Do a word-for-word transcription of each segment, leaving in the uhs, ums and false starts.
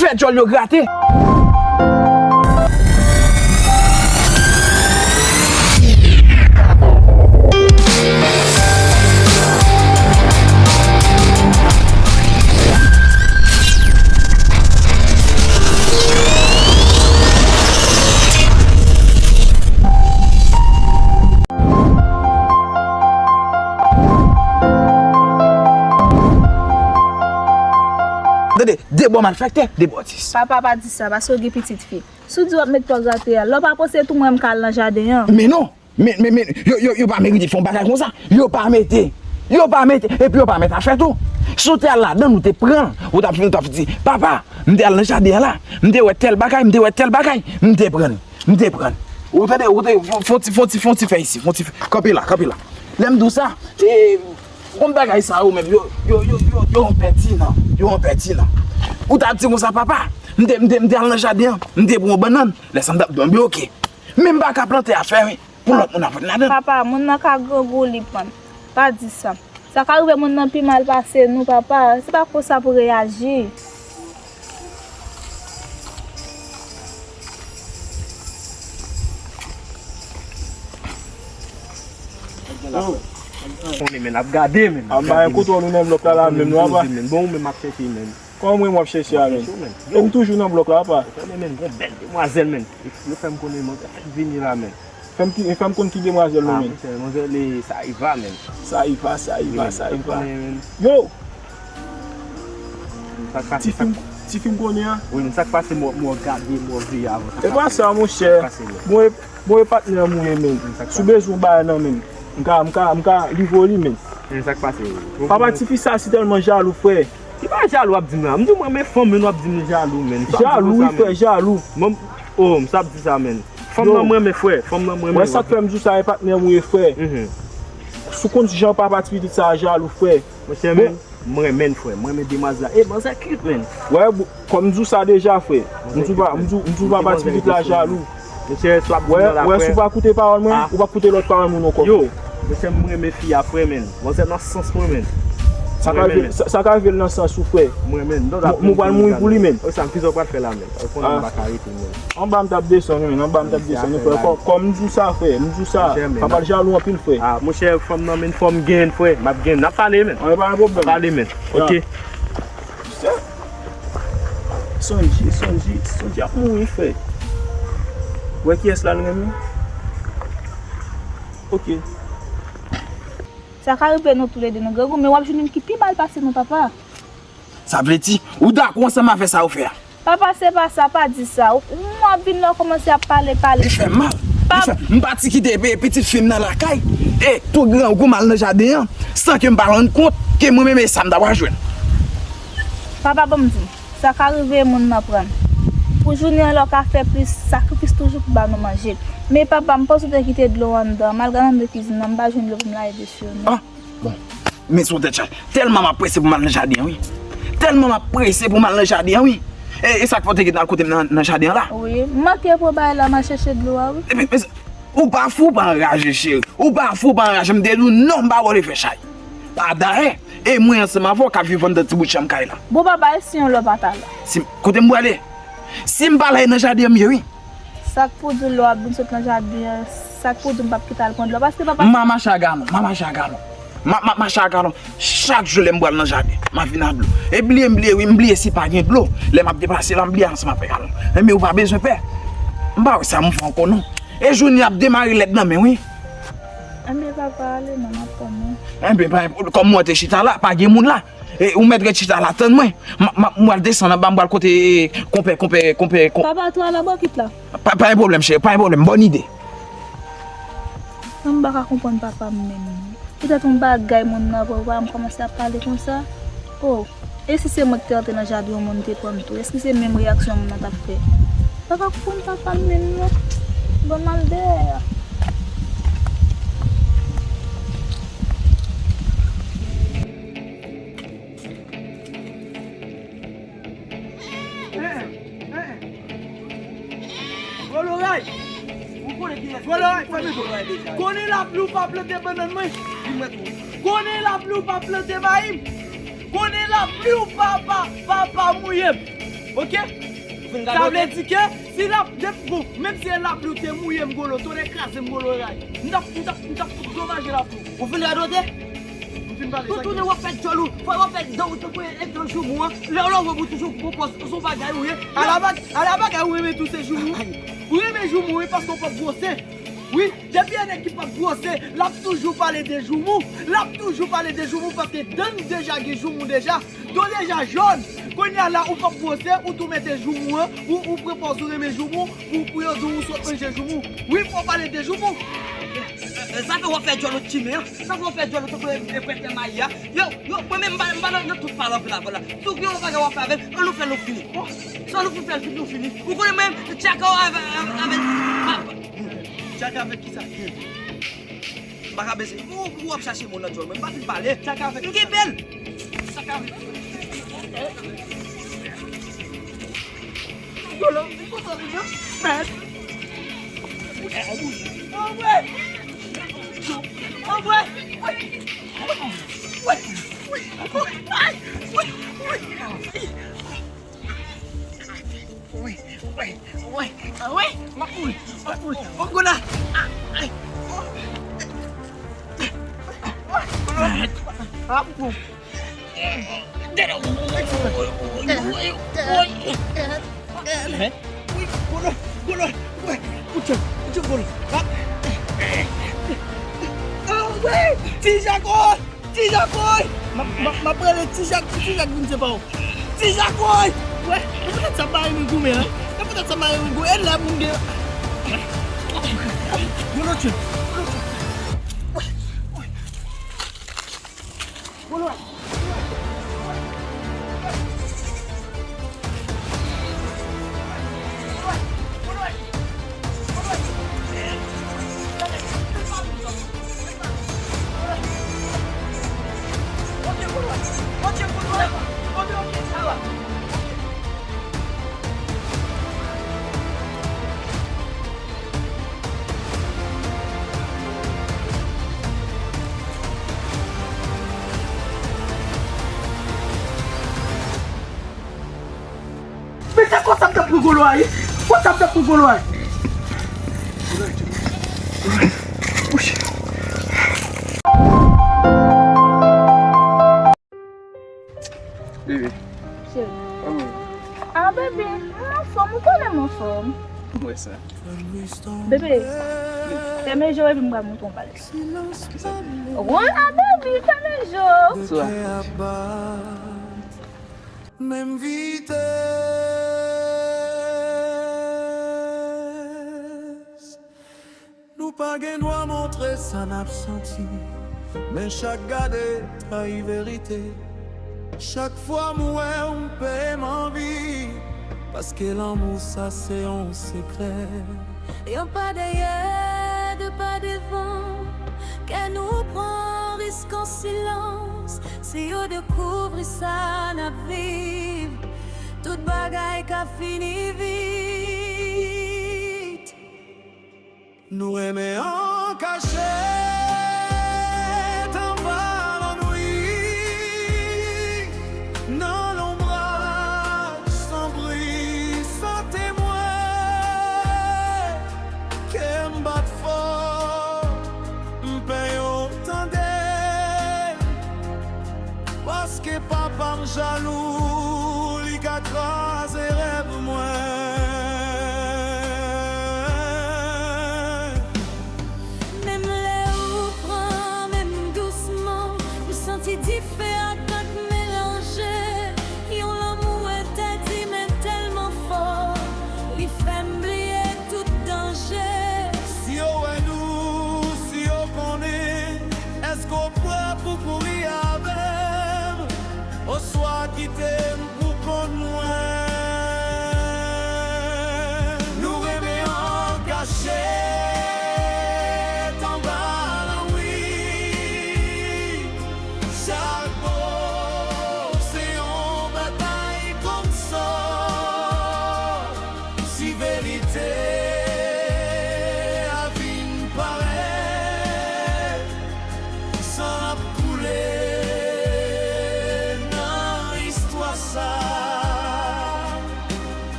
Fè djòl yo grate. Tande, de bò malfektè, de bò atis. Papa, pa di sa, paske w gen pitit fi. Si w di w ap met pa w grate a, lè w pa panse tou mwen m ka al nan jaden an. Men non, men, men, men, yo, yo, yo pa merite fè yon bagay konsa. Yo pa mete, yo pa mete, epi yo pa met afè tou. Si w te al ladan l, ou te pran l, ou t ap, ou t ap di, papa, m te al nan jaden an la, m te wè tèl bagay, m te wè tèl bagay, m te pran l. M te pran. Ou tande, ou tande, fon, fon ti, fon ti, fon ti fè isi, fon ti fè. Kanpe la, kanpe la. Lè m di w sa, e, konn bagay sa yo menm, yo, yo, yo, yo, yo enpètinan, yo enpètinan. Ou t ap di konsa, papa, m te, m te, m te al nan jaden an, m te pran yon bannann, lè sa m t ap di w, m di, oke. Men m pa ka plante afè, wi, pou lòt moun ap pran ladan. Papa, moun nan ka grangou, li pran. Pa di sa. Sa ka rive moun nan pi mal pase nou, papa. Se pa konsa pou reyaji. Konnen, men, ap gade, men. A, m pa gen kontwòl ou nan blòk la, la, menm, non, apa. Bon, ou menm ap chèche, men. Kòman mwen m ap chèche a, men? E m toujou nan blòk la, apa. Konnen, men, gon bèl demwazèl, men. Yo fè m konnen, men, fèk vini la, men. Fè m ki, fè m konn ki demwazèl ou menm. Ah, monchè, manzè le Saiva, men. Saiva, Saiva, Saiva. Yo! Ti fi m, ti fi m konnen an. Wi, men sa k pase, mwen, mwen gade, mwen veye avan. E pa sa, monchè. Mwen, mwen patnè m ou ye, men. Si w bezwen yon bagay nan men m, m ka, m ka, m ka livre w li, men. Men sa k pase. Papa, ti fi sa si tèlman jalou, frè. Ki pa jalou w ap di m la? M di w mwen renmen fanm, men w ap di m jalou, men. Jalou, wi, frè, jalou. Mwen, oh, m sa ap di sa, men. Fanm nan mwen renmen, frè. Fanm nan mwen renmen. Wè sa k fè m di w sa, e patnè m ou ye, frè. Si w konn jan papa ti pitit sa a jalou, frè. Monchè, men, mwen renmen l, frè. Mwen renmen demwazèl la. E, manzè cute, men. Wè, kòm m di w sa deja, frè. M di w pa, m di w, m di w papa ti pitit la jalou. Monchè, sa w ap di m nan la, frè. Wè, si w pa koute pawòl mwen, ou p ap koute lòt pawòl moun ankò. Yo, monchè, m renmen fi a, frè, men. Manzè nan sans mwen, men. Sa ka rive, sa, sa ka rive l nan sans ou, frè. Mwen, men. Mwen pral mouri pou li, men. Sa, kisa w pral fè la, men? Ou konnen m pa ka rete, men. Anba m t ap desann, men. Anba m t ap desann, frè. Kò-, kòm m di w sa, frè. M di w sa. Papa l jalou anpil, frè. Ah, monchè, fanm nan, men, fò m genyen l, frè. M ap genyen l. N ap pale, men. N ap pale, men. Ok. Sonji, Sonji, Sonji ap mouri, frè. Wè kiyès la l renmen? Ok. Sa ka rive nou toulede nou grangou, men w ap jwenn youn ki pi mal pase nou, papa. Sa vle di, ou dakò ansanm avè sa yo fè a? Papa, se pa sa, pa di sa. Ou, ou ap vin la, w kòmanse ap pale, pale. Li fè m mal. Li fè, m pati kite pe-, pitit fi m nan lakay, e tou grangou m al nan jaden an, san ke m pa rann kont ke mwen menm e sa m ta pral jwenn. Papa, ban m di w, sa ka rive moun nan pran. Pou jounen an la, w ka fè plis sakrifis toujou pou ba nou manje. Men papa, m panse w te kite dlo anndan, m al gade anndan kizin nan, m pa jwenn dlo pou m lave desi yo, non. Ah, bon. Men sou tèt chaje. Tèlman m ap prese pou m al nan jaden an, wi. Tèlman m ap prese pou m al nan jaden an, wi. E, e sa k fè w te gentan al kote m nan, nan jaden an la? Wi, m manke pran bagay la, m al chèche dlo a, wi. Epi, men, ou pa fou, pa anraje, cheri. Ou pa fou, pa anraje. M te di w non, m pa ba w lefè chay. Pa dayè, e mwen ansanm avè w k ap viv anndan ti bout chanm kay la. Bon, papa, e si yon lè w pa ta la? Si, kote m prale? Si m pa la, e nan jaden an m ye, wi. Sa k pou di w lè w ap vin sot nan jaden an, sa k pou di w m p ap kite al pran dlo? Paske papa. M a mache a galon, m a mache a galon. M a, m a mache a galon. Chak jou lè m pral nan jaden, m ap vin a dlo. E bliye, m bliye, wi, m bliye si pa gen dlo. Lè m ap deplase la, m bliye ansanm avèk galon. Enben, ou pa bezwen pè. M pa wè sa m fè ankò, non. E jounen ap demare lèd nan men, wi. Enben, papa, ale non, m ap tann ou. Enben, pa, kòm mwen te chita la, pa gen moun la. E, ou mèt ret chita la, tann mwen. M, m, m pral desann anba, m pral kote, e, konpè, konpè, konpè, kon- Papa, tou a la bòkit la. Pa, pa gen pwoblèm, cheri, pa gen pwoblèm. Bòn ide. Mwen m pa ka konprann papa m menm. Poutèt yon bagay moun nan pran, papa m kòmanse ap pale konsa. Oh, e si se mwen ki te antre nan jaden yon moun te pran m tou? Èske se menm reyaksyon moun nan t ap fè? Pa ka konprann papa m menm non. Ban m al dèyè a. Gwo loray! Ou konnen kiyès? Gwo loray, fèmen do. Konnen lapli ou pa plante bannann mwen. Konnen lapli ou pa plante mayi m. Konnen lapli ou pa, pa, pa, pa mouye m. Ok? Ou fin gade. Sa vle di ke si l ap, bon, menm si e lapli ou te mouye m, Golo, tonnè kraze m, Golo, ray. M t ap, m t ap, m t ap fout domaje lapli w. Ou fin radote? M fin pale. Tout jounen w ap fè djòl ou, fò w ap fè dan ou tankou e dan joumou an. Lè w leve w toujou pran pòz, se yon bagay ou ye. Ala bag-, ala bagay ou renmen tou se joumou. Ou renmen joumou wi paske w p ap gwose. Wi, depi yon nèg ki p ap gwose, l ap toujou pale de joumou. L ap toujou pale de joumou paske dan l deja gen joumou deja. Do deja jòn. Kounye a la, ou p ap gwose, ou tou mete joumou an, ou, ou pran pòz ou renmen joumou, pou, pou yo di w ou sot manje joumou. Wi, fò w pale de joumou. E, e, sa fè w ap fè djòl ou chimen an? Sa fè w ap fè djòl ou tankou e, e pwentè mayi a? Yo, yo, mwen menm, m pa, m pa nan, nan tout pale anpil avè w la. Si w gen yon bagay w ap fè avè l, an nou fè l nou fini. Bon, si an nou fin fè l nou fini. Ou konnen mwen, tchaka w avè, avè, avè, pa, pa. Tchaka avèk kisa? M pa ka bese. Ou, ou ap chache mo nan djòl mwen. M pa fin pale. Tchaka avèk kisa? M gen bèl. Tchaka avèk kisa? Golo, ou kontan li, non? Mèd. Anmwe! Anmwe! Wi, wi, wi, wi, wi, wi, wi, m ap mouri, m ap mouri. O, Golo! Ah, ay! O! Mèd! Ah, bon. Wi, Golo, Golo, wi, koute, koute, Golo. Ah. Ah, wi, Ti Jako, Ti Jako. M ap, m ap, m ap rele Ti Jak, Ti Jak vin se pa w. Ti Jako, wi. Nan poutèt sa mari mwen goumen, hein. Nan poutèt sa mari mwen goumen, e lè moun gen. Golo, tchè. Golo, tchè. Wi, wi. Men se konsa m t ap pran Golo a, wi. Konsa m t ap pran Golo a. Bebe. Cheri. Kòman w ye? Ah, bebe, m anfòm, ou konnen m anfòm. Mwen wè sa. Bebe, fèmen je w epi m pral montre w yon bagay. Kisa? Wi, ah, bebe, fèmen je w. Bonsoir. Menm vitès. Nou pa gen dwa montre sa n ap santi, men chak gade trayi verite. Chak fwa m wè w, m peye m anvi, paske lanmou sa se yon sekrè. Yon pa dèyè, de pa devan, kè nou pran risk an silans. Si yo dekouvri sa n ap viv, tout bagay ka fini vit. Nou renmen an kachèt, anba lannwit, nan lonbraj, san bri, san temwen. Kè m bat fò, m pè yo tande. Paske papa m jalou, li ka kraze rèv mwen. Menm lè ou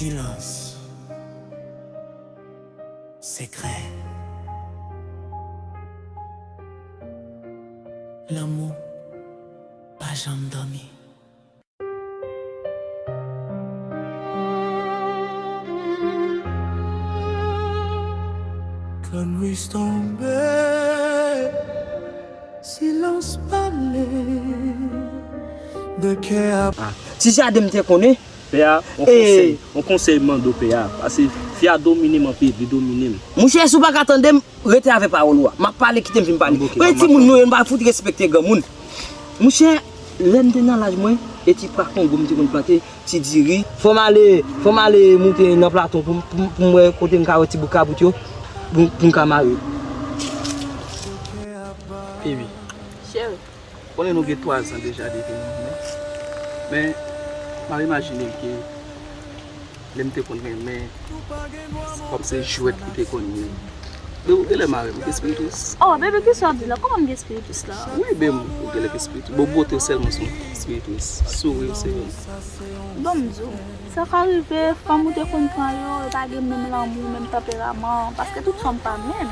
Silence. Secret. Lanmou pa janm dòmi. Kan nwit tonbe, silans pale de kè a. Ah, si jaden m te konnen. Pè a, yon konsèy, yon konsèy m mande w, pè a. Paske fi a domine m anpil, li domine m. Monchè, si w pa ka tande m, rete avè pawòl ou a. M ap pale, kite m fin pale. Premye timoun nou yo, nou pa fout respekte granmoun. Monchè, lè m te nan laj mwen, e ti pra Kongo m te konn plante, ti diri. Fò m ale, fò m ale moute nan Platon pou, pou, pou m wè kote m ka wè ti bout kabout yo, pou, pou m ka mare. Baby. Cheri. Konnen nou gen twa zan deja depi nou renmen. Men, m ap imajine ke lè m te konn renmen, kòm se jwèt li te konn ye. Men ou genlè mare m, ou gen espiritis. Oh, baby, kisa w ap di la? Kòman m gen espiritis la? Wi, baby, ou genlè gen espiritis. Bon, bote w sèlman se yon espiritis. Souri w se yon. Bon, m di w, sa ka rive, fanm ou te konn pran yo, yo pa gen menm lanmou, menm tanperaman, paske tout fanm pa menm.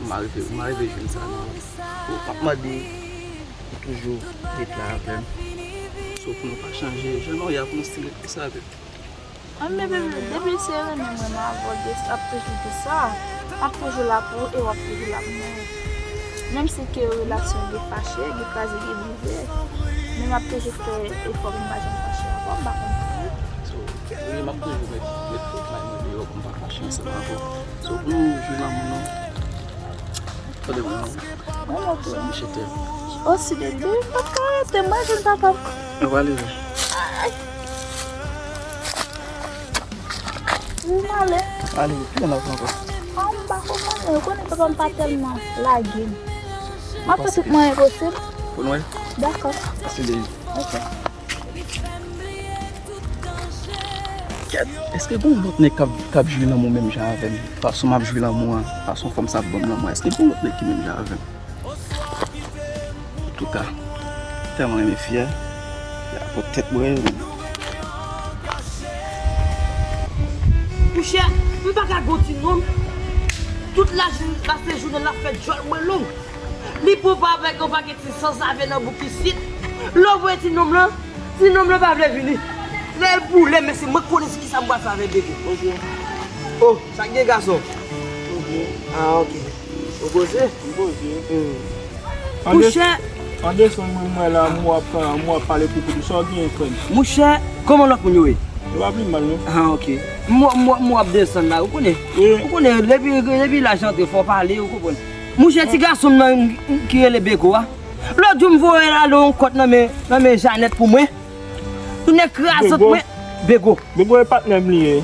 M arive, m arive jwenn sa nan ou. M ap mande ou toujou ret la avè m. So pou nou pa chanje jan nou ye a, pou nou still ret konsa avè m. Anben, bebe, depi se renmen mwen, m avè w, ap toujou di sa. M ap toujou la pou ou e w ap toujou la pou mwen. Menm si ke relasyon gen fache, gen kraze, gen brize, men m ap toujou fè efò pou m pa janm fache ankò, m pa konn poukisa. So, wi, m ap toujou met, met fòs la, mwen deyò pou m pa fache ansanm avè w. So, pou nou jwi lanmou nou. Tande mwen non. Mwen montre w. Mwen chete. Osi de di, m pa ka rete, mwen jwenn papa m. Mwen prale wi. Ay. Ou prale. Ale, kilè n ap fè ankò? Ah, m pa konprann, ou konnen papa m pa tèlman lage m. M ap fè tout mwayen posib. Pou nou wè? Dakò. Pase de. Ok. Kèt, èske gen yon lòt nèg k ap, k ap jwi lanmou menm jan avè m? Fason m ap jwi lanmou an, fason fanm sa ap ban m lanmou an, èske gen yon lòt nèg ki menm jan avè m? Antouka, tèlman renmen fi a, li ap pran tèt mwen. Monchè, m pa ka gon ti nonm. Tout lajounen l pase jounen l ap fè djòl mwen long. Li pran pa avèk yon pakèt ti sanzave nan bouk isit. Lè w voye ti nonm lan, ti nonm lan pa vle vini. Lè l boule, men se mwen k konnen se kisa m pral fè avèk bebe. Bonjou. Oh, sa k gen gason? Bonjou. Ah, ok. Ou poze? M poze. Hmm. Monchè. An desann mwen, mwen la, m wè w ap, m wè w ap pale poupou, sa w genyen, frè m? Monchè, kòman lòt moun yo ye? Yo pa pi mal, non. Ah, ok. M wè, m wè, m wè w ap desann la, ou konnen. Ou konnen, depi, depi laj antre, fò w pale, ou konprann. Monchè, ti gason m nan ki rele Bego a. Lòt jou m voye l ale yon kòt nan men, nan men Janèt pou mwen. Tounen krazant mwen. Bego. Bego e patnè m li ye.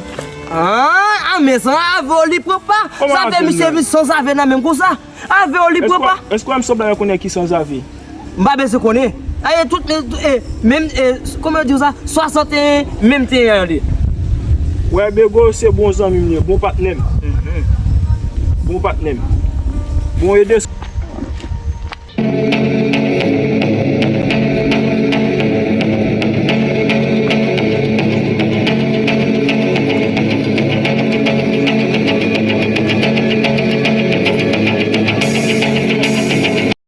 Ah, ah, men san avè w li pran pa. Sa fè misye vin sanzave nan men m konsa. Avè w li pran pa. Èske w wè m sanble avèk yon nèg ki sanzave? M pa bezwen konnen. Aye, tout, eh, eh, menm, eh, kòman yo di sa? Swasanteyen, menm te an li. Wè, Bego se bon zanmi m li ye, bon patnè m. Bon patnè m. Bon, e de